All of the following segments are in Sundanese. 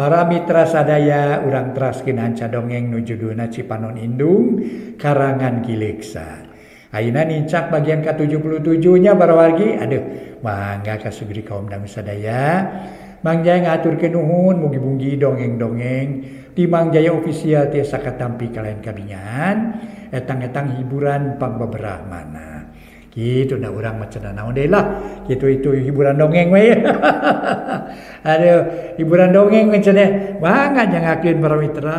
Para mitra sadaya urang teraskeun hanca dongeng nu judulna Cipanon Indung karangan Ki Leuksa. Ayeuna nincak bagian ka-77 nya para wargi. Aduh, mangga kasugri kaum dangu sadaya. Mang Jaya ngaturkeun nuhun mugi-mugi dongeng-dongeng di Mang Jaya Official tiasa katampi kalayan kabingan etang-etang hiburan pangbeberah mana. Gitu dah urang mah cenah naon deui lah. Gitu itu hiburan dongeng we. Aduh, hiburan dongeng we cenah. Mangga nyangakeun para mitra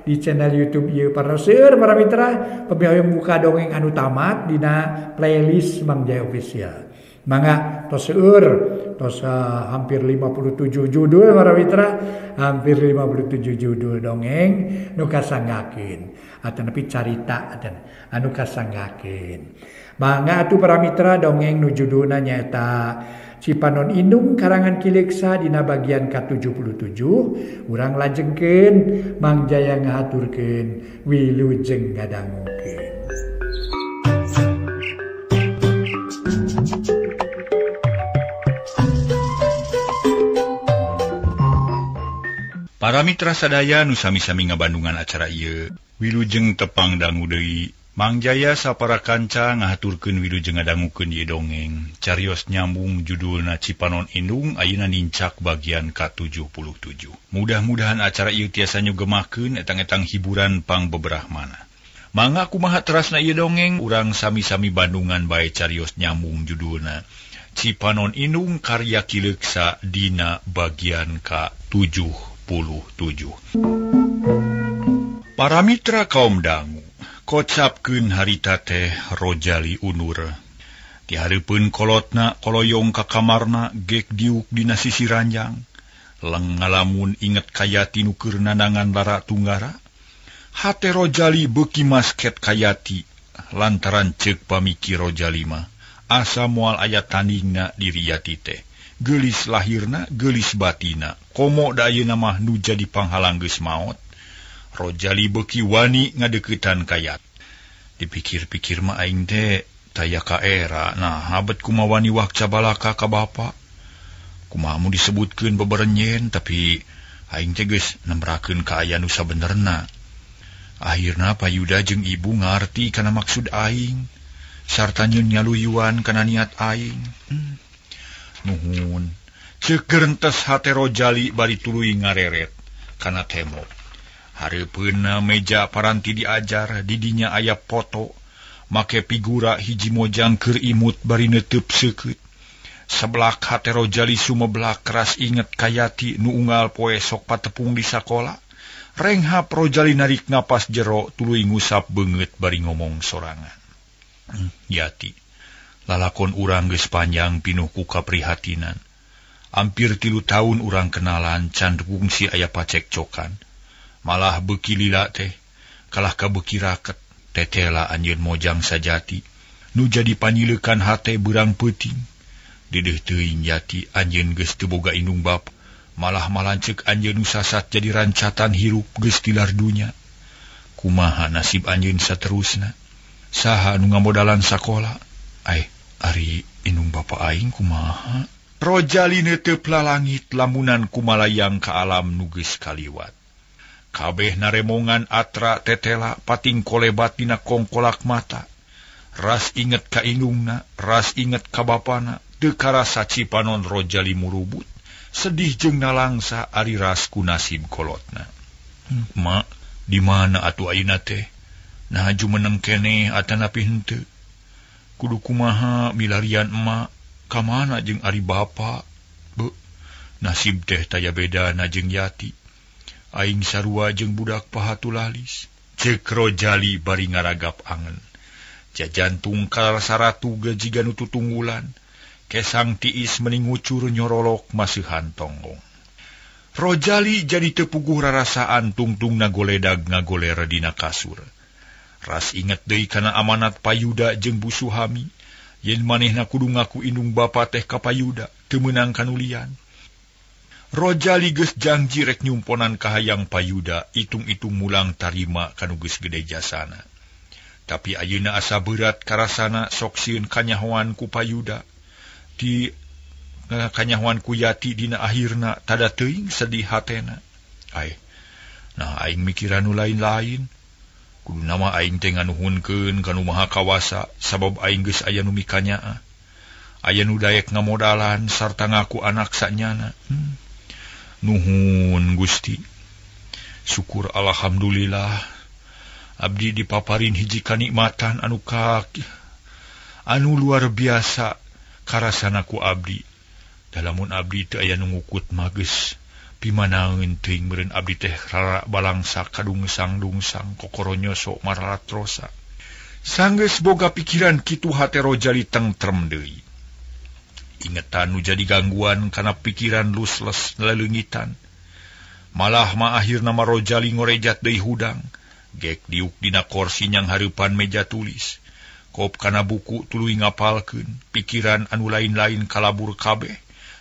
di channel YouTube ieu para seueur para mitra pami buka dongeng anu tamat dina playlist Mang Jaya Official. Mangga tos seueur tos hampir 57 judul para mitra, hampir 57 judul dongeng nu kasanggakeun atanapi carita anu kasanggakeun. Mangga atuh para mitra dongeng nu judulna nyaeta Cipanon Indung karangan Ki Leuksa dina bagian ka-77 urang lajengkeun Mang Jaya ngahaturkeun wilujeng ngadangukeun. Para mitra sadaya nu sami-sami ngabandungan acara ieu, wilujeng tepang dangu deui. Mang Jaya sapara kanca ngahaturkeun wilujeng ngadangukeun ieu dongeng. Carios nyambung judulna Cipanon Indung ayeuna nincak bagian ka-77. Mudah-mudahan acara ieu tiasa nyugemakeun etang-etang hiburan pangbeberahmana. Mangga kumaha terasna ieu dongeng, urang sami-sami bandungan bae carios nyambung judulna Cipanon Indung karya Ki Leuksa dina bagian ka-77. Para mitra kaum dangu, kocapkeun harita teh Rojali unur. Dihareupeun kolotna koloyong ka kamarna gek diuk dina sisi ranjang. Leng ngalamun inget Kayati nu keur nanangan lara tunggara. Hate Rojali beuki masket Kayati lantaran ceuk pamikir Rojali mah asa moal aya tandingna diri Yati teh. Geulis lahirna, geulis batina. Komo da ayeuna mah nu jadi panghalang geus maot. Rojali beuki wani ngadeuketan Kayat. Dipikir-pikir mah aing teh taya ka era. Nah, habet kumaha wani wakca balaka ka bapa. Kumaha mun disebutkeun beberenyen tapi aing teh geus nembrakeun ka aya nu sabenerna. Akhirna Payuda jeung ibu ngarti kana maksud aing sarta nyeun nyaluyuan kana niat aing. Nuhun. Ceuk gerentes hate Rojali bari tuluy ngareret kana tembok. Hareupeunna meja paranti diajar, didinya aya foto, make figura hiji mojang keur imut bari neuteub seukeut. Seblak hate Rojali sumeblak keras inget Kayati nu unggal poe sok patepung di sakola. Renghap Rojali narik napas jero tuluy ngusap beungeut bari ngomong sorangan. Yati, lalakon urang geus panjang pinuh ku kaprihatinan. Hampir 3 tahun urang kenalan can kungsi aya pacekcokan. Malah beuki lila teh kalah ka beuki raket tetela anjeun mojang sajati nu jadi panyileukan hate beurang peuting. Deudeuh teuing Yati anjeun geus teu boga indung bapa, malah malanceuk anjeun nu sasat jadi rancatan hirup geus tilar dunya. Kumaha nasib anjeun saterusna? Saha nu ngamodalan sakola? Ai, ari indung bapa aing kumaha? Rojali neuteup lalangit lamunan kumalayang ka alam nu geus kaliwat. Kabeh naremongan atra tetela pating kolebat dina kongkolak mata. Ras inget ka indungna, ras inget ka bapana, teu karasa Cipanon Rojali murubut. Sedih jeung nalangsa ari ras ku nasib kolotna. Ma, di mana atuh ayeuna teh? Nah jumeneng keneh atanapi henteu? Kudu kumaha milarian emak, ka mana jeung ari bapa? Beuh, nasib teh taya bedana jeung Yati. Aing sarua jeung budak pahatulalis. Ceuk Rojali bari ngaragap angen. Jajantung kalasaratu jiga nu tutunggulan. Kesang tiis meni ngucur nyorolok maseuhan tonggong. Rojali jadi teu puguh rarasaan tungtung nagoledag ngagoler dina kasur. Ras inget deui kana amanat Payuda jeung Bu Suhami. Yen manehna kudu ngaku indung bapa teh ka Payuda, teu meunang kanulian. Rojali geus janji rek nyumponan kahayang Payuda, itung-itung mulang tarima kanu geus gede jasana. Tapi ayeuna asa berat karasana sok sieun kanyahoan ku Payuda. Di kanyahoan ku Yati dina akhirna tada teuing sedih hatena. Ai nah aing mikiran nu lain-lain. Kudu nama aing teh nganuhunkeun ka nu Maha Kawasa sabab aing geus aya nu mikanyaah. Aya nu daek ngamodalan sarta ngaku anak sanyana. Nuhun Gusti. Syukur alhamdulillah abdi dipaparin hiji kanikmatan anu kaki anu luar biasa karasana ku abdi. Da lamun abdi teu aya nu ngukut mah geus pimanaeun teuing meureun abdi teh rara balangsa kadungsang-dungsang kokoronyo sok maralatrosa. Sanggeus boga pikiran kitu hate Rojali tengtrem deui. Ingetan nu jadi gangguan kana pikiran lusles leleungitan. Malah mah akhirna mah Rojali ngorejat deui hudang. Gek diuk dina korsi nyang hareupan meja tulis. Kop kana buku tuluy ngapalkeun, pikiran anu lain-lain kalabur kabeh.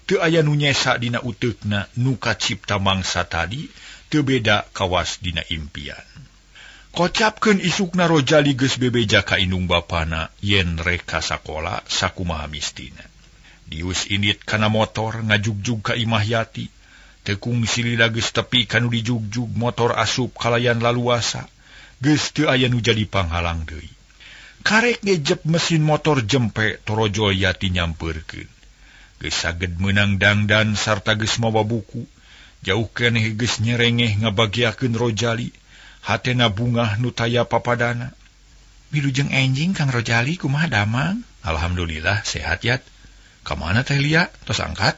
Teu aya nu nyesa dina uteukna nu kacipta mangsa tadi, teu beda kawas dina impian. Kocapkeun isukna Rojali geus bebeja ka indung bapana yen rek ka sakola sakumaha mistina. Dius indit kana motor ngajugjug ka imah Yati. Tekung silila geus tepi kanu dijugjug motor asup kalayan laluasa. Geus teu aya nu jadi panghalang deui. Karek ngejep mesin motor jempe torojol Yati nyampeurkeun. Geus saged meunang dangdan sarta geus mawa buku. Jauh keneh geus nyerengeh ngabagiakeun Rojali. Hatena bungah nu taya papadana. Wilujeng enjing Kang Rojali kumaha damang? Alhamdulillah sehat Yat. Ka mana Teh Lia? Tos angkat?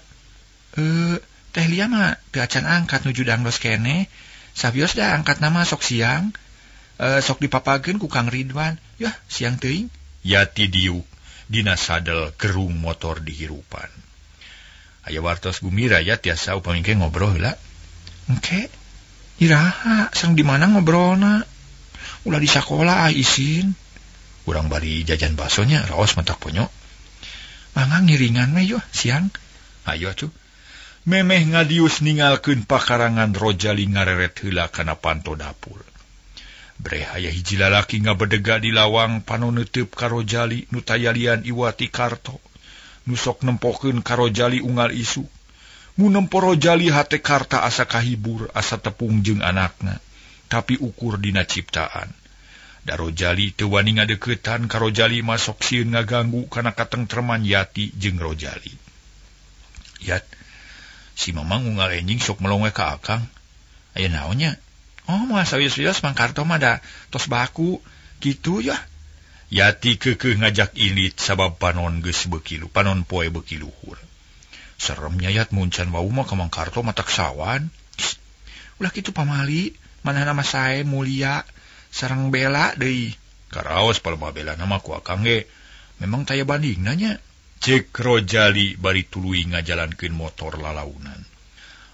Teh Lia mah teu acan angkat nuju dangdos keneh. Sabios da angkat nama sok siang. Sok dipapageun ku Kang Ridwan. Yah, siang teuing. Yati diuk dina sadel gerung motor dihirupan. Aya wartos gumira ya tiasa upami ke ngobrol heula. Engke. Iraha sareng di mana ngobrolna? Ulah di sakola ah isin. Urang bari jajan basonya raos matak ponyo. Mangga ngiringan we yo siang. Ayo atuh. Memeh ngadius ningalkeun pakarangan Rojali ngareret heula kana panto dapur. Breh aya hiji lalaki ngabedega di lawang panon neuteup ka Rojali nu tayalian Iwati Karto. Nu sok nempokeun ka Rojali unggal isuk. Mun nempo Rojali hate Karta asa kahibur asa tepung jeung anakna, tapi ukur dina ciptaan. Da Rojali teu wani ngadeuketan ka Rojali mah sok sieun ngaganggu kana katengtreman Yati jeung Rojali. Yat, si Mamang unggal enjing sok melonge ka akang. Aya naon nya? Oh, moal sawios-wios Mang Karto mah da tos baku kitu ya. Yati keukeuh ngajak ilit sabab panon geus beuki panon poe beuki luhur. Seremnya Yat mun can wau mah ka Mang Karto matak sawan. Ulah kitu pamali, manehna mah sae mulia sareng bela deui. Karaos palma bela nama ku akang ge. Memang taya bandingna nya. Cek Rojali bari tuluy ngajalankeun motor lalaunan.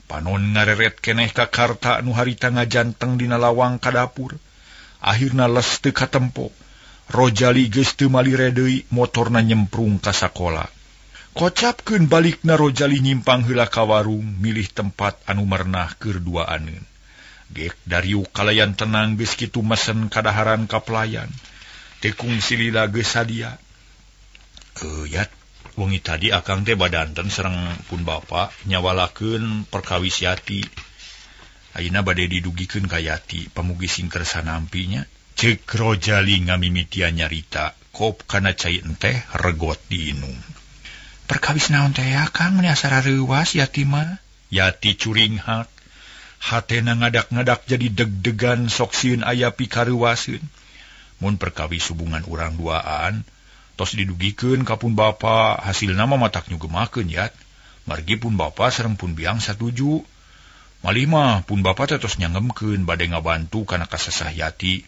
Panon ngareret keneh ka Karta nu harita ngajanteng dina lawang ka dapur. Akhirna les teu katempo. Rojali geus teu malire deui, motorna nyemprung ka sakola. Kocapkeun balikna Rojali nyimpang heula ka warung milih tempat anu merenah keur duaaneun. Gek dariuk kalayan tenang geus kitu mesen kadaharan ka pelayan. Tekung silila geus sadia. Yat, wengi tadi akang teh badanten sareng pun bapa nyawalakeun perkawis Yati. Ayeuna bade didugikeun ka Yati, pamugi sing kersa nampinya. Ceuk Rojali ngamimitian nyarita, kop kana cai enteh regot diinum. Perkawis naon teh ya Kang meni asa rareuwas Yati mah? Yati curinghak. Hatena ngadak-ngadak jadi deg-degan sok sieun aya pikareuwaseun. Mun perkawis hubungan urang duaan tos didugikeun ka pun bapa, hasilna mah matak nyugemakeun Yat. Margi pun bapa sareng pun biang satuju. Malih mah pun bapa teh tos nyangemkeun bade ngabantu kana kasesah Yati.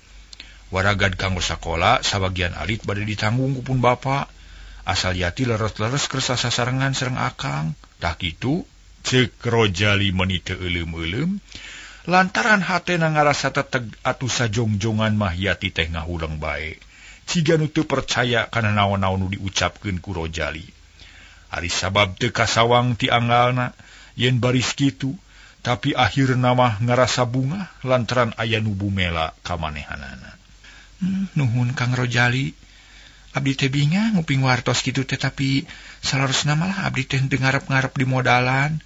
Waragad kanggo sakola sabagian alit bade ditanggung ku pun bapa. Asal Yati leres-leres kersa sasarengan sareng akang. Tah kitu ceuk Rojali meuni teu euleum-euleum. Lantaran hatena ngarasa teteg atuh sajongjongan mah Yati teh ngahuleng bae. Ciga nu teu percaya kana naon-naon nu diucapkeun ku Rojali. Ari sabab teu kasawang ti anggalna yen baris kitu, tapi akhirna mah ngarasa bungah lantaran aya nu bumela ka manehanana. Nuhun Kang Rojali. Abdi teh bingah nguping wartos kitu teh, tapi salarosna malah abdi teh teu ngarep-ngarep di modalan.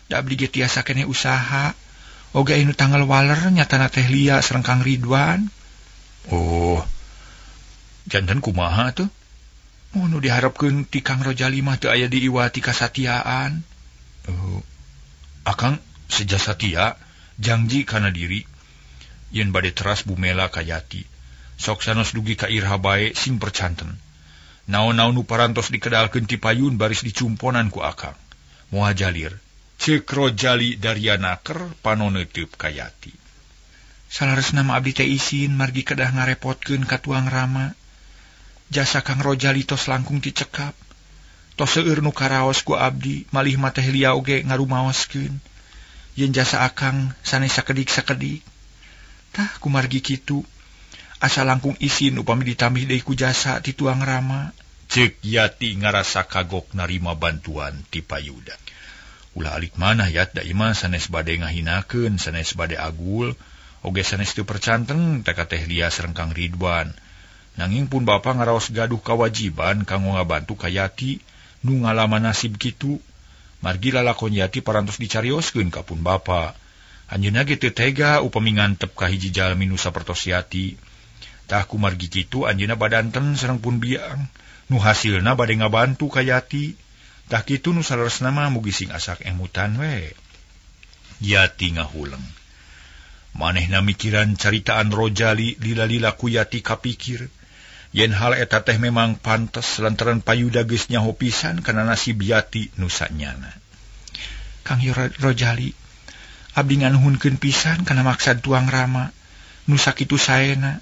Da abdi ge tiasa keneh usaha. Oge anu tanggal waler nyatana teh Lia sareng Kang Ridwan. Oh, janten kumaha tuh? Oh, nu diharapkeun ti Kang Rojali mah teu aya diiwati kasatiaan. Oh, akang seja satia jangji kana diri yen bade teras bumela ka Yati. Sok sanos dugi ka irha bae sing percanten. Naon-naon nu parantos dikedalkeun ti payun baris dicumponan ku akang. Moal jalir. Ceuk Rojali Darianaker panoneuteub ka Yati. Salaresna mah abdi teh isin margi kedah ngarepotkeun ka tuang Rama. Jasa Kang Rojali tos langkung dicekap. Tos seueur nu karaos ku abdi, malih mah teh Lia oge ngarumaoskeun. Yen jasa akang sanes sakedik-sakedik. Tah kumargi kitu. Asa langkung isin upami ditambih deui ku jasa ti tuang Rama. Ceuk Yati ngarasa kagok narima bantuan ti payuda. Ulah alik manah Yat da imah sanes bade ngahinakeun, sanes bade agul, oge sanes teu percanten teh ka teh Lia sareng Kang Ridwan. Nanging pun bapa ngaraos gaduh kawajiban kanggo ngabantu ka Yati nu ngalaman nasib kitu. Margi lalakon Yati parantos dicarioskeun ka pun bapa. Anjeunna ge teu tega upami ngantep ka hiji jalmi nu sapertos Yati. Tah kumargi kitu anjeunna badanten sareng pun biang nu hasilna bade ngabantu ka Yati. Tah kitu nu saleresna mah mugi sing asak emutan we. Yati ngahuleng. Manehna mikiran caritaan Rojali lila-lila ku Yati kapikir yen hal eta teh memang pantes lantaran payuda geus nyaho pisan kana nasib Yati nu sanyana. Kang Rojali, abdi nganuhunkeun pisan kana maksad tuang Rama nu sakitu saena.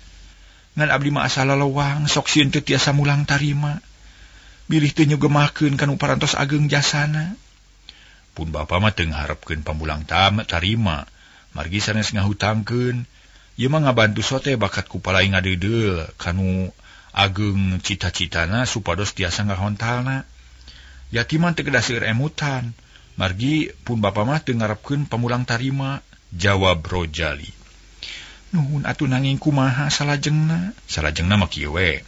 Ngan abdi mah asa lalowang sok sieun teu tiasa mulang tarima. Bilih teu nyugemakeun kanu parantos ageng jasana. Pun bapa mah teu ngaharepkeun pamulang tarima, margi sanes ngahutangkeun. Ieu mah ngabantu sote bakat ku palai ngadeudeuh kanu ageng cita-citana supados tiasa ngahontalna. Yati mah teu kedah seueur emutan, margi pun bapa mah teu ngarepkeun pamulang tarima, jawab Rojali. Nuhun atuh nanging kumaha salajengna? Salajengna mah kieu we.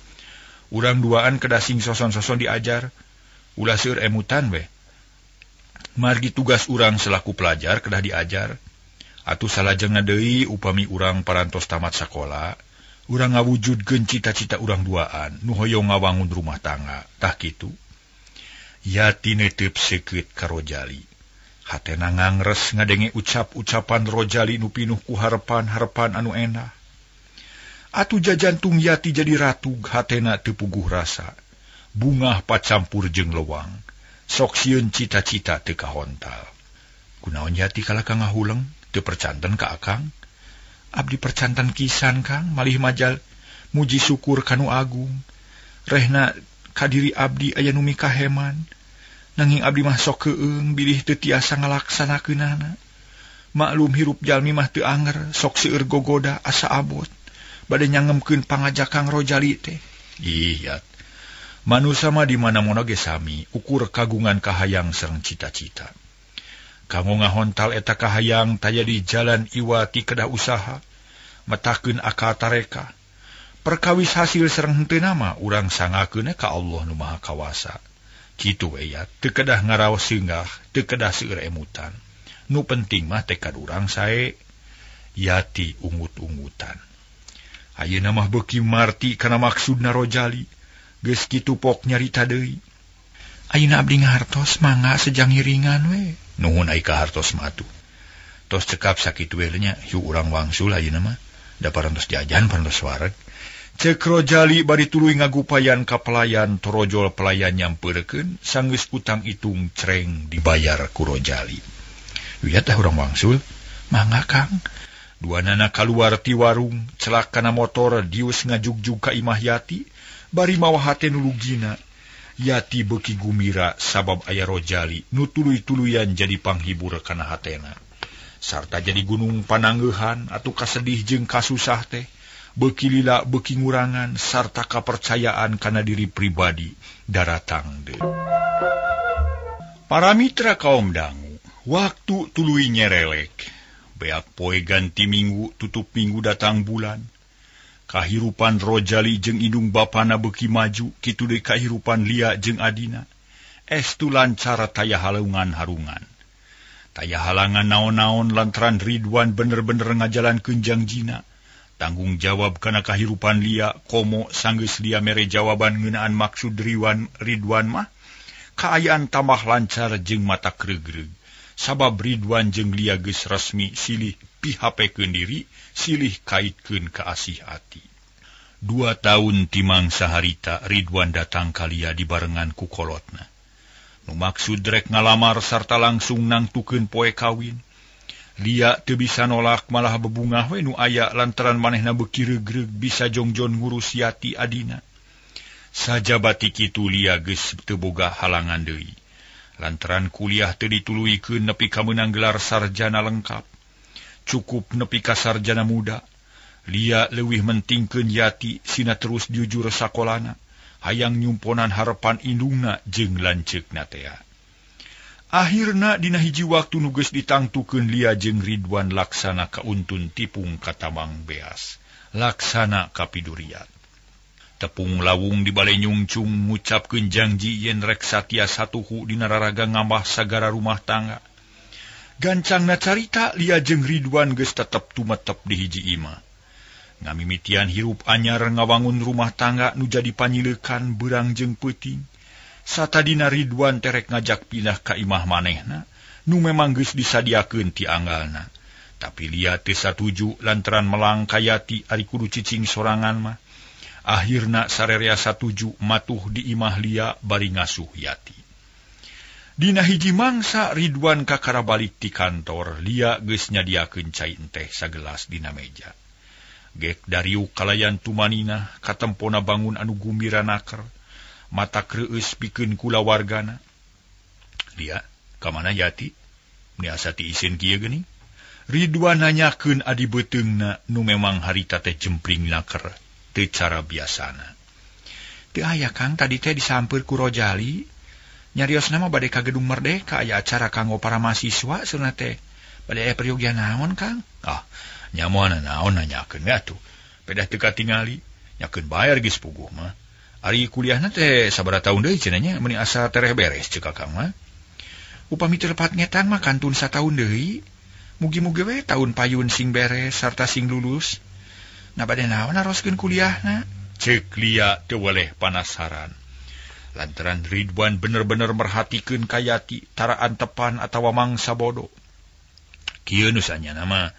Urang duaan kedah sing soson-soson diajar, ulah seueur emutan we. Margi tugas urang selaku pelajar kedah diajar. Atuh salajengna deui upami urang parantos tamat sakola, urang ngawujudkeun cita-cita urang duaan nu hoyong ngawangun rumah tangga. Tah kitu. Yati neuteub seukeut ka Rojali. Hatena ngangres ngadenge ucap-ucapan Rojali nu pinuh ku harepan-harepan anu enah. Atuh jajantung Yati jadi ratug, hatena teu puguh rasa. Bungah pacampur jeung lewang. Sok sieun cita-cita teu kahontal. Kunaon Yati kalah ka ngahuleng, teu percanten ka akang? Abdi percanten kisan Kang, malih majal muji syukur kanu agung. Rehna kadiri abdi aya nu mikaheman. Nanging abdi mah sok keung bilih teu tiasa ngalaksanakeunana. Maklum hirup jalmi mah teu anger, sok seueur gogoda asa abot. Bade nyangemkeun pangajak Kang Rojali teh. Ih, Yat. Manusa mah di mana-mana ge sami, ukur kagungan kahayang sareng cita-cita. Kanggo ngahontal eta kahayang taya di jalan iwati kedah usaha, metakeun akal tareka. Perkawis hasil sareng henteu nama urang sangakeun ka Allah nu Maha Kawasa. Kitu we ya, teu kedah ngaraos singgah, teu kedah seueur emutan. Nu penting mah tekad urang sae. Yati ungut-ungutan. Ayeuna mah beuki marti kana maksudna Rojali. Geus kitu pok nyarita deui. Ayeuna abdi ngahartos mangga sejang hiringan we. Nuhun ai kahartos mah atuh. Tos cekap sakitu we nya, yuk urang wangsul ayeuna mah. Da parantos jajan parantos wareg. Ceuk Rojali bari tuluy ngagupayan ka pelayan, torojol pelayan nyampeurekeun, sanggeus utang itung cereng dibayar ku Rojali. Wiat teh urang wangsul, mangga Kang. Duanana kaluar ti warung, celak kana motor dius ngajugjug ka imah Yati, bari mawa hate nu lugina. Yati beuki gumira sabab aya Rojali nu tuluy-tuluyan jadi panghibur kana hatena. Sarta jadi gunung pananggeuhan atuh kasedih jeung kasusah teh. Beuki lila beuki ngurangan sarta kapercayaan kana diri pribadi daratang deui. Para mitra kaum dangu, waktu tuluy nyerelek. Beak poe ganti minggu, tutup minggu datang bulan. Kahirupan Rojali jeung indung bapana beuki maju, kitu deui kahirupan Lia jeung adina. Estu lancar taya haleungan harungan. Taya halangan naon-naon lantaran Ridwan bener-bener ngajalankeun jangjina. Tanggung jawab kana kahirupan Lia komo sanggeus Lia mere jawaban ngeunaan maksud Ridwan mah kaayaan tambah lancar jeung mata kregreg. Sabab Ridwan jeung Lia geus resmi silih pihapekeun diri, silih kaitkeun ka asih ati. 2 tahun timang saharita Ridwan datang ka Lia dibarengan ku kolotna. Nu maksud rek ngalamar sarta langsung nangtukeun poe kawin. Lia teu bisa nolak malah bebungah we nu aya lantaran manehna beuki regreg bisa jongjon ngurus Yati adina. Sajabati kitu Lia geus teu boga halangan deui. Lantaran kuliah teu dituluykeun nepi ka meunang gelar sarjana lengkap. Cukup nepi ka sarjana muda. Lia leuwih mentingkeun Yati sina terus jujur sakolana. Hayang nyumponan harepan indungna jeung lanceukna tea. Akhirna dina hiji waktu nu geus ditangtukeun Lia jeung Ridwan laksana kauntun tipung katamang beas, laksana kapidurian. Tepung lawung di bale nyungcung ngucapkeun janji yen rek satia satuhu dina raraga ngambah sagara rumah tangga. Gancangna carita Lia jeung Ridwan geus tetep tumetep di hiji imah. Ngamimitian hirup anyar ngawangun rumah tangga nu jadi panyileukan beurang jeung peuting. Satadina Ridwan terek ngajak pindah ka imah manehna, nu memang geus disadiakeun ti anggalna. Tapi Lia teu satuju lantaran melang ka Yati ari kudu cicing sorangan mah. Akhirna sarerea satuju matuh di imah Lia bari ngasuh Yati. Dina hiji mangsa Ridwan kakara balik ti kantor, Lia geus nyadiakeun cai enteh sagelas dina meja. Gek dariuk kalayan tumanina katempona bangun anu gumbira naker. Mata kreueus pikeun kulawargana. Lia, ka mana Yati? Meni asa ti isin kieu geuning. Ridwan nanyakeun adi beuteungna nu memang harita teh jempling naker teu cara biasana. Teu aya Kang, tadi teh disampeur ku Rojali. Nyariosna mah bade ka Gedung Merdeka aya acara kanggo para mahasiswa cenah teh. Bade aya peryogian naon Kang? Ah, nyamoana naon nanyakeun we atuh. Pedah teu katingali, nyakeun bayar geus puguh mah. Ari kuliahna teh sabaraha taun deui cenah nya meuni asa tereh beres ceuk Akang mah. Upami teu lepat ngetan mah kantun sataun deui. Mugi-mugi we taun payun sing beres sarta sing lulus. Na bade naon naroskeun kuliahna? Ceuk Lia teu weleh panasaran. Lantaran Ridwan bener-bener merhatikeun ka Yati tara antepan atawa mangsa bodoh. Kieu nu sanyana mah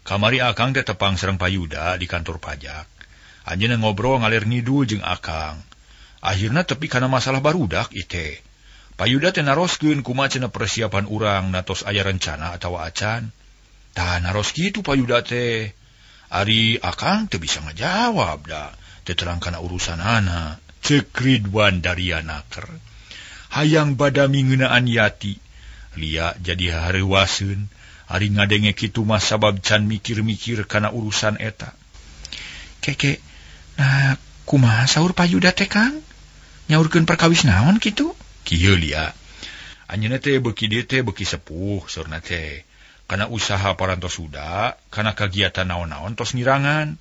kamari Akang teh tepang sareng Payuda di kantor pajak. Anjeunna ngobrol ngalir ngidul jeung Akang. Akhirna tepi kana masalah barudak ite. Payuda teh naroskeun kumaha cenah persiapan urang natos aya rencana atawa acan. Tah naros kitu Payuda teh. Ari Akang teu bisa ngajawab da, teu terang kana urusanana. Ceuk Ridwan daria naker. Hayang badami ngeunaan Yati. Lia jadi hareuwaseun. Ari ngadenge kitu mah sabab can mikir-mikir kana urusan eta. Keke, nah kumaha saur Payuda teh Kang? Nyaurkeun perkawis naon kitu? Kieu Lia. Anjeunna teh beuki dieu teh beuki sepuh saurna teh. Kana usaha parantos suda, kana kagiatan naon-naon tos ngirangan.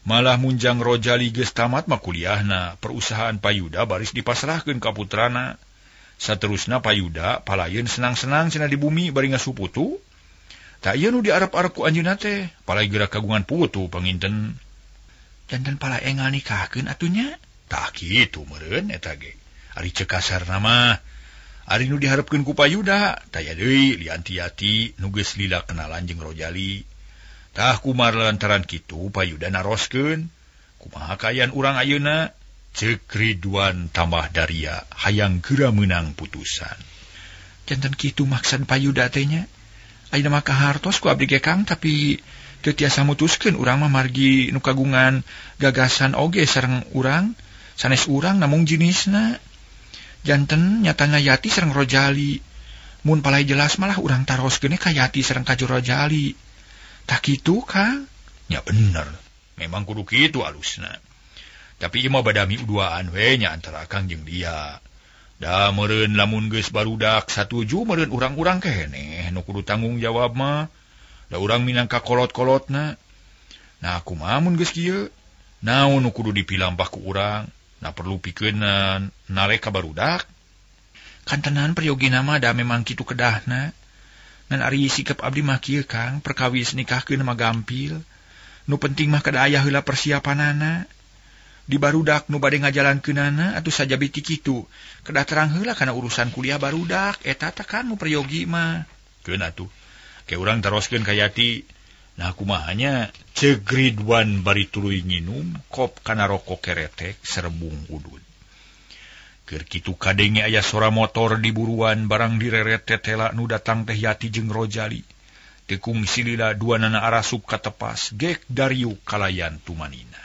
Malah munjang Rojali geus tamat mah kuliahna, perusahaan Payuda baris dipasrahkeun ka putrana. Saterusna Payuda palayeun senang-senang cenah di bumi bari ngasuh putu. Tak ieu nu diarep-arep ku anjeunna teh, palai geura kagungan putu panginten. Janten pala engal nikahkeun atunya? Tah kitu meureun eta ge. Ari ceuk kasarna mah, ari nu diharepkeun ku Payuda, taya deui lianti Yati nu geus lila kenalan jeung Rojali. Tah kumar lantaran kitu Payuda naroskeun, kumaha kaayaan urang ayeuna? Ceuk Ridwan tambah daria hayang geura meunang putusan. Janten kitu maksad Payuda teh nya. Ayeuna mah kahartos ku abdi ge Kang, tapi teu tiasa mutuskeun urang mah margi nu kagungan gagasan oge sareng urang, sanes urang namung jenisna. Janten nyatana Yati sareng Rojali. Mun palai jelas malah urang taroskeun ka Yati sareng ka Rojali. Tah kitu Kang? Ya bener, memang kudu kitu alusna. Tapi ieu mah badami duaan we nya antara Akang jeung dia. Da meureun lamun geus barudak satuju meureun urang-urang keneh nu kudu tanggung jawab mah. Da urang minangka kolot-kolotna. Nah kumaha mun geus kieu? Naon nu kudu dipilampah ku urang? Nah perlu pikeun nalek ka barudak. Kantenan peryogi nama da memang kitu kedahna. Ngan ari sikap abdi mah kieu Kang, perkawis nikahkeun mah gampil. Nu penting mah kada aya heula persiapanana. Di barudak nu bade ngajalankeunana atuh sajabi ti kitu. Kedah terang heula kana urusan kuliah barudak eta teh kan nu peryogi mah. Keun atuh. Ke urang teroskeun ka Yati. Nah kumaha nya ceuk Ridwan bari tuluy nginum kop kana rokok keretek serebung udud. Keur kitu kadenge aya sora motor di buruan barang direret tetela nu datang teh Yati jeung Rojali. Teu kungsi lila duanana arasup ka tepas gek dariuk kalayan tumanina.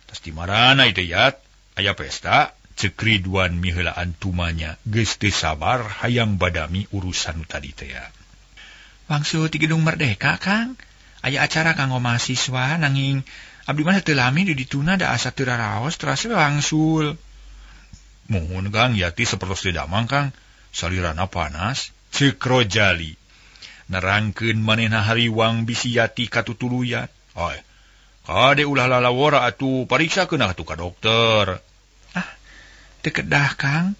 Tas di marana ieu Yat aya pesta ceuk Ridwan miheulaan tumanya geus teu sabar hayang badami urusan nu tadi teh. Wangsul ti Gedung Merdeka Kang. Aya acara kanggo mahasiswa nanging abdi mah teu lami di dituna da asa teu raraos teras we wangsul. Muhun Kang Yati sapertos teu damang Kang salirana panas ceuk Rojali. Nerangkeun manehna hariwang bisi Yati katutuluyan. Oy, kade ulah lalawora atuh pariksakeun atuh ka dokter. Ah, teu kedah Kang.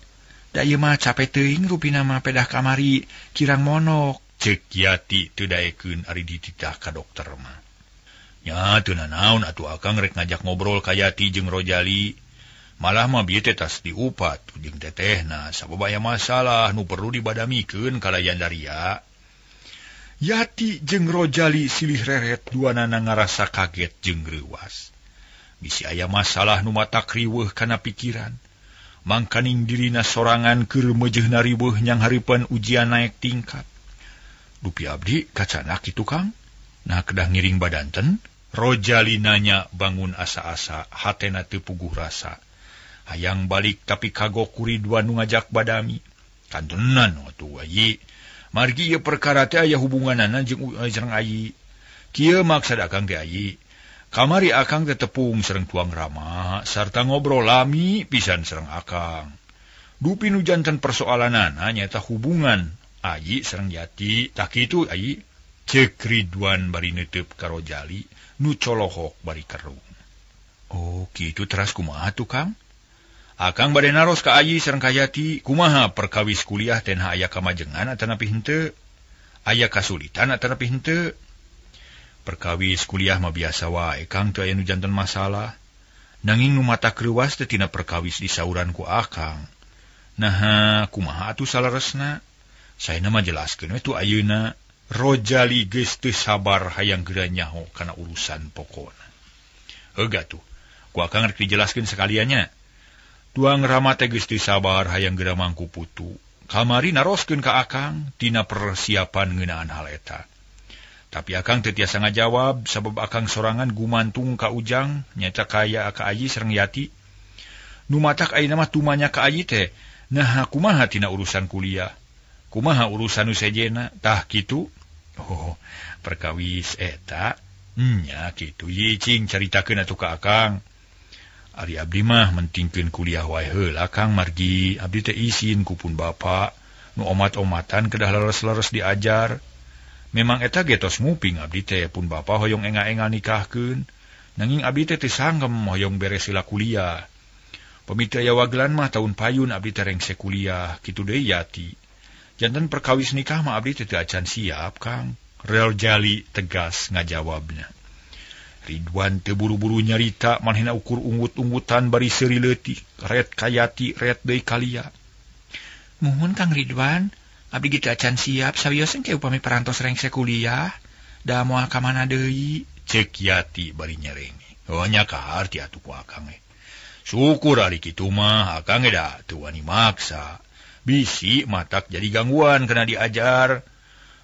Da ieu mah cape teuing rupina mah pedah kamari kirang monok. Ceuk Yati teu daekeun ari dititah ka dokter mah. Nya teu nanaon atuh akang rek ngajak ngobrol ka Yati jeung Rojali. Malah mah bieu teh tas diupat jeung tetehna sabab aya masalah nu perlu dibadamikeun kalayan daria. Yati jeung Rojali silih reret duanana ngarasa kaget jeung reuwas. Bisi aya masalah nu matak riweuh kana pikiran. Mangkaning dirina sorangan keur meujeuhna riweuh nyanghareupan ujian naek tingkat. Dupi abdi kacanak kitu Kang. Nah kedah ngiring badanten. Rojali nanya bangun asa-asa hatena teu puguh rasa. Hayang balik tapi kagok ku Ridwan nu ngajak badami. Kantenan atuh ayi. Margi ieu perkara teh aya hubunganana jeung sareng ayi. Kieu maksad akang teh ayi. Kamari akang teh tepung sareng tuang Rama sarta ngobrol lami pisan sareng akang. Dupi nu janten persoalanana nyaeta hubungan ayi sareng Yati. Tah kitu ayi. Ceuk Ridwan bari neuteub ka Rojali nu colohok bari kerung. Oh kitu teras kumaha tuh Kang? Akang bade naros ka ayi sareng ka Yati, kumaha perkawis kuliah teh aya kamajengan atanapi henteu? Aya kasulitan atanapi henteu? Perkawis kuliah mah biasa wae Kang, teu aya nu janten masalah. Nanging nu matak reuwas teh tina perkawis disauran ku akang. Naha kumaha atuh saleresna? Saena mah jelaskeun we tuh ayeuna. Rojali geus teu sabar hayang geura nyaho kana urusan pokona. Heug atuh, ku akang rek dijelaskeun sakaliannya. Tuang Rama teh geus teu sabar hayang geura mangku putu. Kamari naroskeun ka akang tina persiapan ngeunaan hal eta. Tapi akang teu tiasa ngajawab sabab akang sorangan gumantung ka Ujang nyaeta kaya ka Ayi sareng Yati. Nu matak ayeuna mah tumanya ka Ayi teh. Nah kumaha tina urusan kuliah? Kumaha urusan nu sejena? Tah kitu. Oh, perkawis eta nya kitu ye cing caritakeun atuh ka akang. Ari abdi mah mentingkeun kuliah wae heula Kang, margi abdi teh isin ku pun bapa nu omat-omatan kedah leres-leres diajar. Memang eta ge tos nguping abdi teh pun bapa hoyong enga-enga nikahkeun. Nanging abdi teh teu sanggem hoyong beres heula kuliah. Pami teu aya wagelan mah taun payun abdi teh rengse kuliah kitu deui Yati. Janten perkawis nikah mah abdi teh teu acan siap Kang. Rojali tegas ngajawabna. Ridwan teu buru-buru nyarita manehna ukur unggut-unggutan bari seuri leutik ret ka Yati ret deui kalia. Muhun Kang Ridwan, abdi ge teu acan siap sawios engke upami parantos rengse kuliah da moal ka mana deui ceuk Yati bari nyerenge. Oh nya kaharti atuh ku akang we. Syukur ari kitu mah akang ge da teu wani maksa. Bisi matak jadi gangguan kena diajar.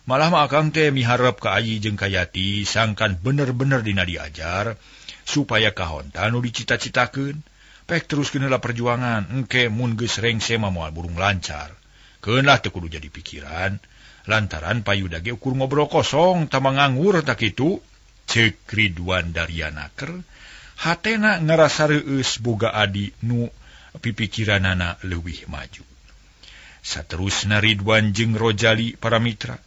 Malah mah akang teh miharep ka Ayi jeung ka Yati sangkan bener-bener dina diajar supaya kahontan nu dicita-citakeun. Pek teruskeun heula perjuangan engke mun geus rengse mah moal burung lancar. Keun lah teu kudu jadi pikiran lantaran payuda ge ukur ngobrol kosong tama nganggur tak kitu. Ceuk Ridwan Daryanaker hatena ngarasa reueus boga adi nu pipikiranana leuwih maju. Saterusna Ridwan jeung Rojali para mitra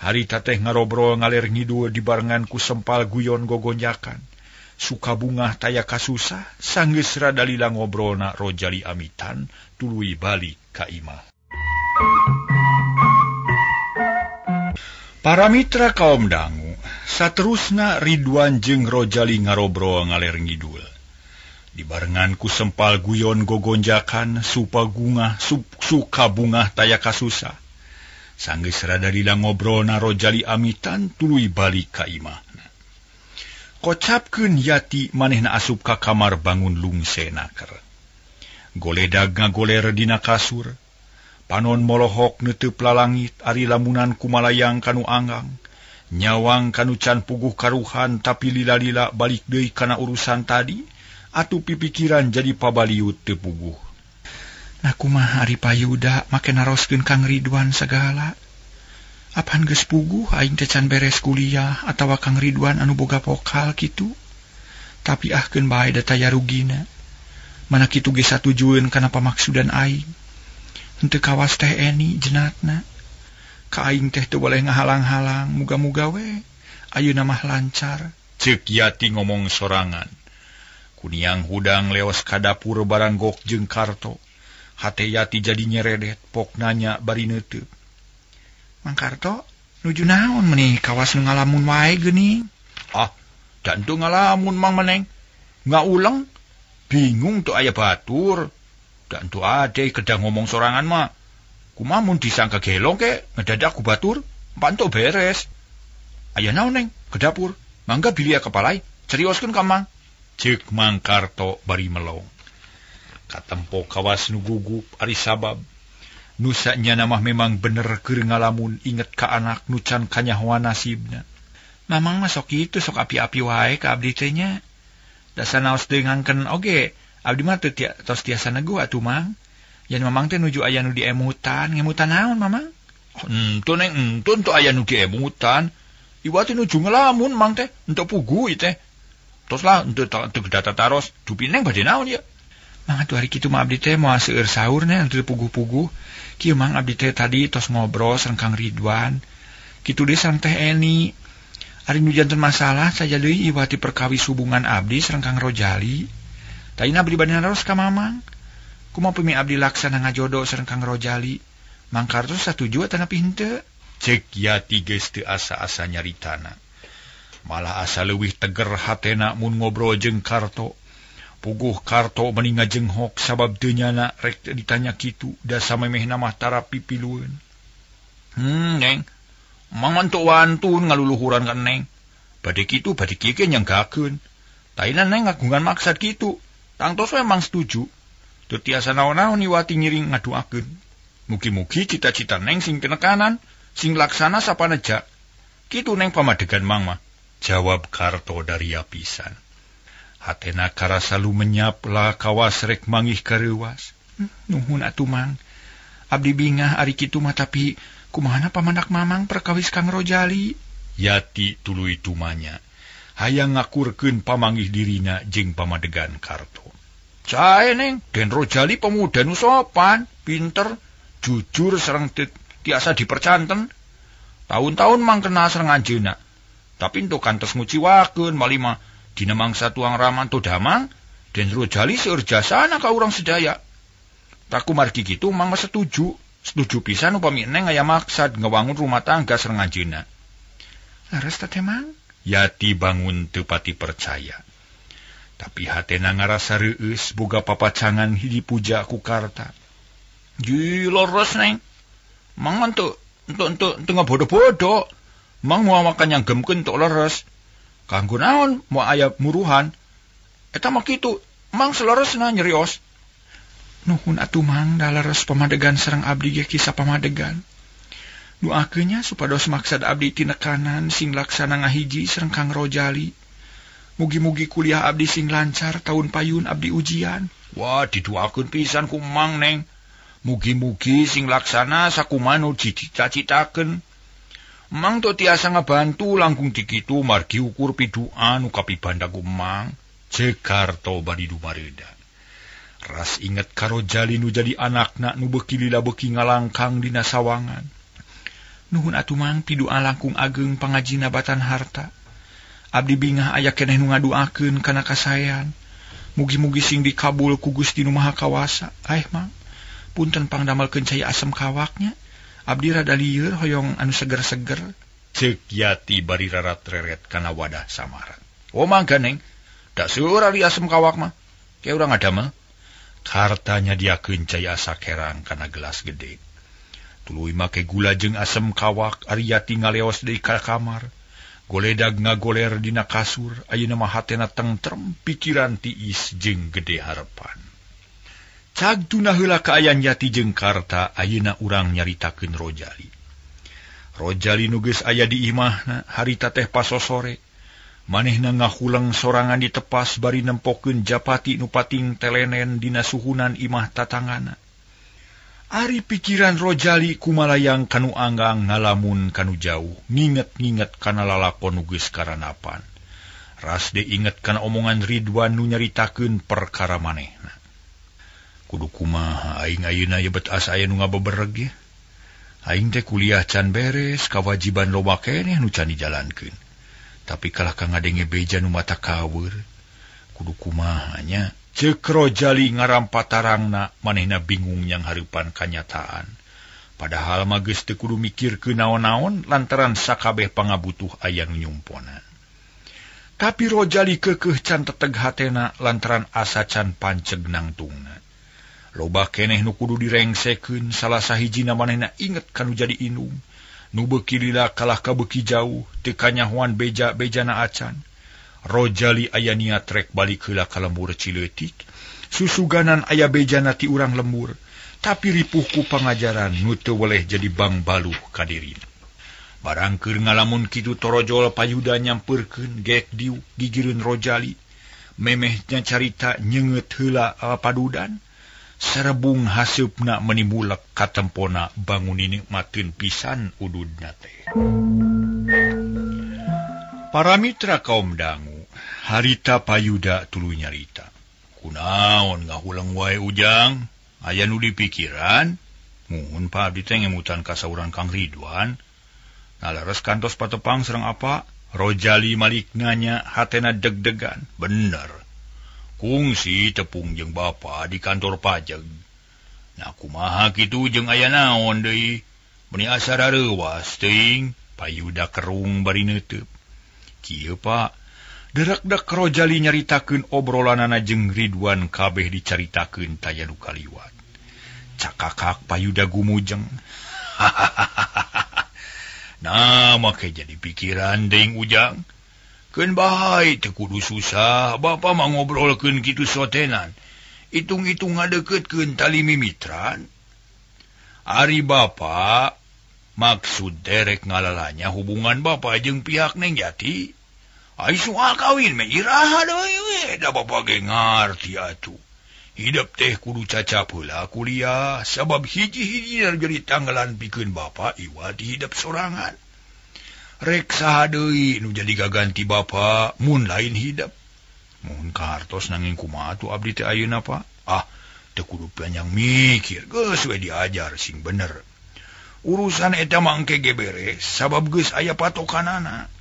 harita teh ngarobrol ngaler ngidul dibarengan ku sempal guyon gogonjakan. Suka bungah taya kasusah sanggeus rada lila ngobrolna Rojali amitan tuluy balik ka imah. Para mitra kaum dangu, saterusna Ridwan jeung Rojali ngarobrol ngaler ngidul. Dibarengan ku sempal guyon gogonjakan supa gungah suka bungah taya kasusah. Sanggeus rada lila ngobrolna Rojali amitan tuluy balik ka imahna. Kocapkeun Yati manehna asup ka kamar bangun lungse naker. Goledag ngagoler dina kasur. Panon molohok neuteub lalangit ari lamunan kumalayang kanu anggang. Nyawang kanu can puguh karuhan tapi lila-lila balik deui kana urusan tadi atuh pipikiran jadi pabaliut teu puguh. Nah kumaha ari payuda make naroskeun Kang Ridwan sagala. Apan geus puguh aing teh can beres kuliah atawa Kang Ridwan anu boga pokal kitu. Tapi ahkeun bae da taya rugina. Mana kitu ge satujueun kana pamaksudan aing. Henteu kawas teh Eni jenatna. Ka aing teh teu boleh ngahalang-halang, muga-muga we ayeuna mah lancar. Ceuk Yati ngomong sorangan. Kuniang hudang leos ka dapur baranggok jeung Karto. Hate Yati jadi nyeredet, pok nanya bari neuteub. Mang Karto, nuju naon meuni kawas nu ngalamun wae geuning? Ah, da henteu ngalamun Mang Meneng. Ngauleng, bingung teu aya batur. Da henteu ade kedah ngomong sorangan mah. Kumaha mun disangka gelong ke ngedadak ku batur, panto beres. Aya naon Neng ke dapur? Mangga bilih kepalai, cerioskeun ka Mang. Ceuk Mang Karto bari melong. Katempo kawas nu gugup ari sabab. Nusa nyana mah memang bener keur ngalamun inget ka anak nu can kanyahoan nasibna. Mamang mah sok kitu sok api-api wae ka abdi teh nya. Da sanaos deui ngangken oge, abdi mah teu tos tiasa neguh atuh Mang. Yen Mamang teh nuju aya nu diemutan, ngemutan naon Mamang? Henteu Neng, henteu teu aya nu diemutan. Iwati nuju ngelamun Mang teh, henteu puguh ieu teh. Tos lah henteu teu data taros, dupi Neng bade naon ieu? Mang atuh hari kitu mah abdi teh moal seueur sahur nya henteu puguh-puguh. Kieu Mang abdi teh tadi tos ngobrol sareng Kang Ridwan. Kitu deui sareng Teh Eni. Ari nu janten masalah saja deui iwati perkawis hubungan abdi sareng Kang Rojali. Tadina abdi bade naros ka Mamang. Kumaha pemi abdi laksana ngajodo sareng Kang Rojali? Mang Karto satuju atanapi henteu? Ceuk Yati geus teu asa-asa nyaritana. Malah asa leuwih teger hatena mun ngobrol jeung Karto. Puguh Karto meni ngajenghok sabab teu nyana rek teu ditanya kitu da samemehna mah tara pipilueun. Neng. Mang mah teu wantun ngaluluhuran ka Neng. Bade kitu bade kieu ge nyanggakeun. Taina Neng ngagungan maksad kitu. Tangtos we Mang setuju. Teu tiasa naon-naon iwati ngiring ngaduakeun. Mugi-mugi cita-cita Neng sing tinekanan, sing laksana sapaneja. Kitu Neng pamadegan Mang mah. Jawab Karto daria pisan. Hatena karasa lumenyap lah kawas rek mangih kareuwas. Nuhun atuh Mang. Abdi bingah ari kitu mah tapi kumahana pamandak Mamang perkawis Kang Rojali? Yati tuluy tumanya. Hayang ngakurkeun pamanggih dirina jeung pamadegan Karto. Cae Neng, Den Rojali pemuda nu sopan, pinter, jujur sareng tiasa dipercanten. Tahun-tahun Mang kenal sareng anjeunna. Tapi entuk kantos nguciwakeun malima dina mangsa tuang raman to damang, Den Rojali seueur jasana ka urang sedaya. Taku margi kitu Mang mah setuju, setuju pisan upami Neng aya maksad ngewangun rumah tangga sareng anjeunna. Leres teh Mang? Yati bangun teu pati percaya. Tapi hatena ngarasa reueus boga papacangan hiji puja ku Karta. Ji leres Neng. Mang mah teu ngabodo-bodo. Mang moal makan nyanggemkeun tok leres. Kanggo naon moal aya muruhan. Eta mah kitu, Mang seleresna nyerios. Nuhun atuh Mang, da leres pamadegan sareng abdi ge kisah pamadegan. Duakeun nya supados maksad abdi tinekanan sing laksana ngahiji sareng Kang Rojali. Mugi-mugi kuliah abdi sing lancar tahun payun abdi ujian. Wah, diduakeun pisan ku Mang Neng. Mugi-mugi sing laksana sakumaha nu dicita-citakeun. Mang teu tiasa ngabantu langkung dikitu margi ukur pidua nu kapibanda ku Mang. Ceuk Karto bari dumareuda. Ras inget ka Rojali nu jadi anakna nu beuki lila beuki ngalangkang dina sawangan. Nuhun atuh Mang pidua langkung ageng pangajina batan harta. Abdi bingah aya keneh nu ngaduakeun kana kasaean. Mugi-mugi sing dikabul ku Gusti nu Maha Kawasa. Aeh Mang, punten pangdamelkeun cai asem kawaknya. Abdi rada lieur hoyong anu seger-seger. Cek Yati bari rarat-reret kana wadah samaran. Oh mangga Neng, da seueur ari asem kawak mah. Ke urang ngadamel. Karta nyadiakeun cai asa kerang kana gelas gede. Tuluy make gula jeung asem kawak ari Yati ngaleos deui ka kamar. Goledag ngagoler dina kasur, ayeuna mah hatena tentrem pikiran tiis jeung gede harepan. Cag tuna heula kaayaan Yati jeung Karta, ayeuna urang nyaritakeun Rojali. Rojali nu geus aya di imahna harita teh pasosore. Manehna ngahuleng sorangan di tepas bari nempokeun japati nu pating telenen dina suhunan imah tatangana. Ari pikiran Rojali kumalayang kanu anggang ngalamun kanu jauh, nginget-nginget kana lalakon nu geus karanapan. Ras de inget kana omongan Ridwan nu nyaritakeun perkara manehna. Kudu kumaha aing ayeuna ye bet asa aya nu ngabebereg ye. Aing teh kuliah can beres, kawajiban loba keneh nu can dijalankeun. Tapi kalah ka ngadenge beja nu mata kaweur. Kudu kumaha nya? Ceuk Rojali ngarampatarangna, manehna bingung yang hareupan kanyataan. Padahal mah geus teu kudu mikirkeun naon-naon lantaran sakabeh pangabutuh aya nu nyumponan. Tapi Rojali keukeuh can teteg hatena lantaran asa can panceg nangtungna. Loba keneh nu kudu direngsekeun, salah sahijina manehna inget kanu jadi indung. Nu beuki lila kalah ka beuki jauh, teu kanyahoan beja-bejana acan. Rojali aya niat rek balik heula ka lembur Cileutik, susuganan aya bejana ti urang lembur, tapi ripuh ku pangajaran nu teu weleh jadi bangbaluh ka dirina. Barang keur ngalamun kitu torojol Payuda nyampeurkeun gek diuk gigireun Rojali, memehnya carita nyeungeut heula padudan. Serebung haseupna menimulek katempona bangun nikmateun pisan ududna teh. Para mitra kaum dangu, harita Payuda tuluy nyarita. Kunaon ngahuleng wae Ujang, aya nu dipikiran? Muhun Pak abdi teh ngemutan ka saurang Kang Ridwan. Nalares kantos patepang sareng apa? Rojali malik nanya hatena deg-degan. Bener. Kungsi tepung jeung bapa di kantor pajak. Nah kumaha kitu jeung aya naon deui? Meuni asa rareuwas teuing. Payuda kerung bari neuteub. Kieu Pak, derak-dek Rojali nyaritakeun obrolanana jeung Ridwan kabeh dicaritakeun taya nu kaliwat. Cakakak Payuda gumujeng. Nah make jadi pikiran deing Ujang. Keun bae teu kudu susah, bapa mah ngobrolkeun kitu sotenan. Itung-itung ngadeukeutkeun tali mimitran. Ari bapa maksud derek ngalalanya hubungan bapa jeung pihak Neng Jati. Ai soal kawin mah iraha deui we, da bapa ge ngarti atuh. Hidup teh kudu cacap heula kuliah, sabab hiji-hiji jadi tanggalan pikeun bapa iwat hidup sorangan. Rek saha deui nu jadi gaganti bapa mun lain hidup. Mun kahartos nanging kumaha atuh abdi teh ayeuna Pak? Ah, teu kudu panjang mikir, geus we diajar sing bener. Urusan eta mah engke ge beres sabab geus aya patokanana.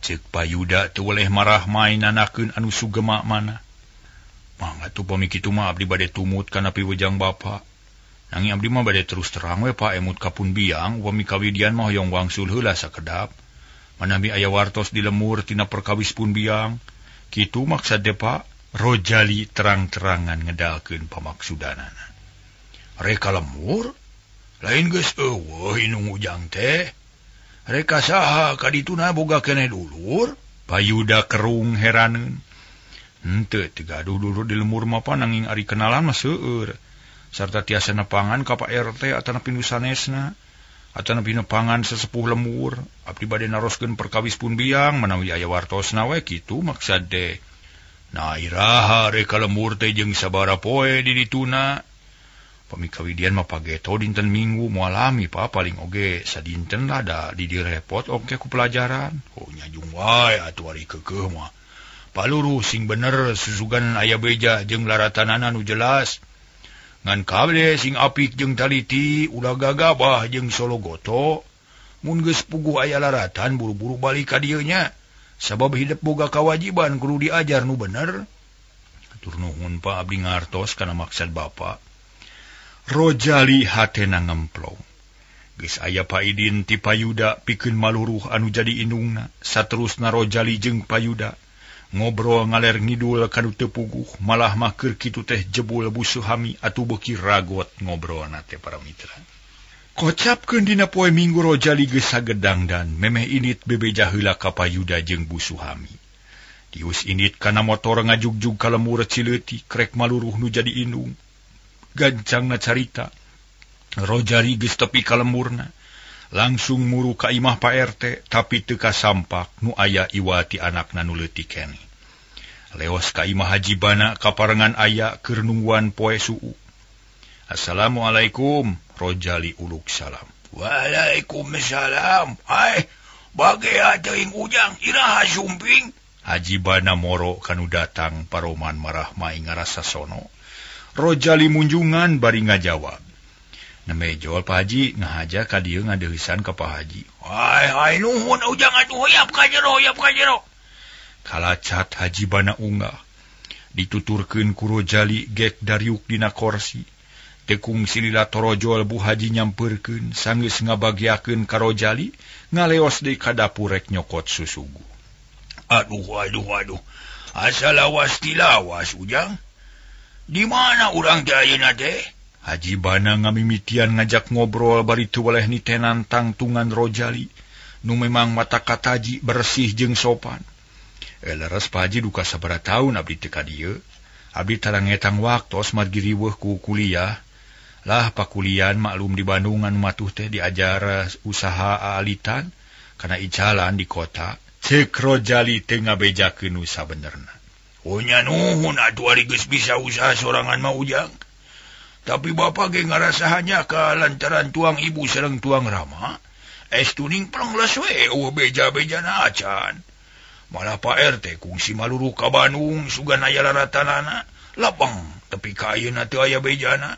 Ceuk Payuda teu weleh marah mainanakeun anu sugema mana. Mangga tuh pami kitu mah abdi bade tumut kana piwejang bapa. Nanging abdi mah bade terus terang we Pak emut ka pun biang, upami kawidian mah hoyong wangsul heula sakedap. Manawi aya wartos di lemur tina perkawis pun biang. Kitu maksad teh Pak. Rojali terang-terangan ngedalkeun pamaksudanana. Reka lemur? Lain geus eueuh inung Ujang teh. Reka saha ka dituna boga keneh dulur? Payuda kerung heraneun. Henteu teu gaduh dulur di lemur mah pa nanging ari kenalan mah seueur. Sarta tiasa nepangan ka Pak RT atanapi nu sanesna atanapi nepangan sesepuh lemur. Abdi bade naroskeun perkawis pun biang manawi aya wartosna we kitu maksad teh. Nah iraha reka lemur teh jeung sabaraha poe di dituna. Pami kawidian mah pageto dinten Minggu moal lami Pak, paling oge sadinten lah da di direpot oge ku pelajaran. Oh nyajung wae atuh ari keukeuh mah. Paluruh sing bener susugan aya beja jeung laratanana nu jelas. Ngan kabeh sing apik jeung taliti ulah gagabah jeung sologoto. Mun geus puguh aya laratan buru-buru balik ka dieu nya. Sabab hidup boga kawajiban kudu diajar nu bener. Atur nuhun Pak, abdi ngartos kana maksad Bapak. Rojali hatena ngemplong. Geus aya paidin ti Payuda pikeun maluruh anu jadi indungna. Saterusna Rojali jeung Payuda ngobrol ngaler ngidul kanu teu puguh, malah mah keur kitu teh jebul Bu Suhami atuh beuki ragot ngobrolna teh para mitra. Kocapkeun dina poe Minggu Rojali geus sagedangdan memeh indit bebeja heula ka Payuda jeung Bu Suhami. Tius indit kana motor ngajugjug ka lembur Cileutik krek maluruh nu jadi indung. Gancangna carita Rojali geus tepi ka lemburna, langsung muru ka imah Pak RT, tapi teu kasampak nu aya iwati anakna nu leutik keneh. Leos ka imah Haji Bana kaparengan aya keur nungguan poe suu. Assalamualaikum, Rojali uluk salam. Waalaikumsalam. Hai, bagea teuing Ujang, iraha sumping? Haji Bana moro kanu datang paroman marah mai ngarasa sono. Rojali munjungan bari ngajawab. Nemejol Pak Haji ngahaja ka dieu ngadeuheusan ka Pak Haji. Hai hai nuhun Ujang atuh hoyap ka jero hoyap ka jero. Kalacat Haji Bana unggah. Dituturkeun ku Rojali gek dariuk dina korsi. Tekung silila torojol Bu Haji nyampeurkeun sanggeus ngabagiakeun ka Rojali ngaleos deui ka dapur rek nyokot susugu. Aduh aduh aduh. Asa lawas tilawas Ujang. Di mana urang teh ayeuna teh? Haji Bana ngamimitian ngajak ngobrol bari teu weleh nitenan tangtungan Rojali nu memang mata kataji bersih jeung sopan. Leres Pak Haji duka sabaraha taun abdi teu ka dieu. Abdi tarangetang waktos margi riweuh ku kuliah. Lah pakulian maklum di Bandung anu matuh teh diajar usaha alitan kana icalan di kota. Ceuk Rojali teu ngabejakeun nu sabenerna. Oh nya nuhun atuh ari geus bisa usaha sorangan mah Ujang. Tapi bapak ge ngarasa hanya ka lantaran tuang ibu sareng tuang rama. Es tuning prengles we eueuh beja-bejana acan. Malah Pak RT kungsi maluruh ka Bandung sugan aya laratanana. Lapang tepi ka ayeuna teu aya bejana.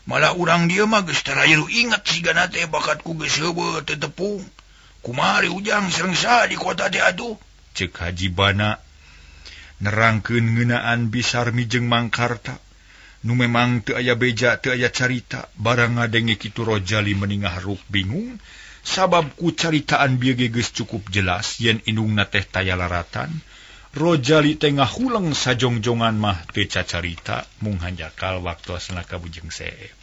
Malah urang dieu mah geus tarayeru inget sigana teh bakatku geus heubeut teu tepung. Kumaha ari Ujang sareng saha di kota teh atuh? Ceuk Haji Bana nerangkeun ngeunaan Bisarmi jeung Mangkarta. Nu memang teu aya beja teu aya carita barang ngadenge kitu Rojali meningah ruk bingung sabab ku caritaan bieu ge geus cukup jelas yen indungna teh taya laratan. Rojali teh ngahuleng sajongjongan mah teu cacarita mung hanjakal waktosna ka Bujeng Seep.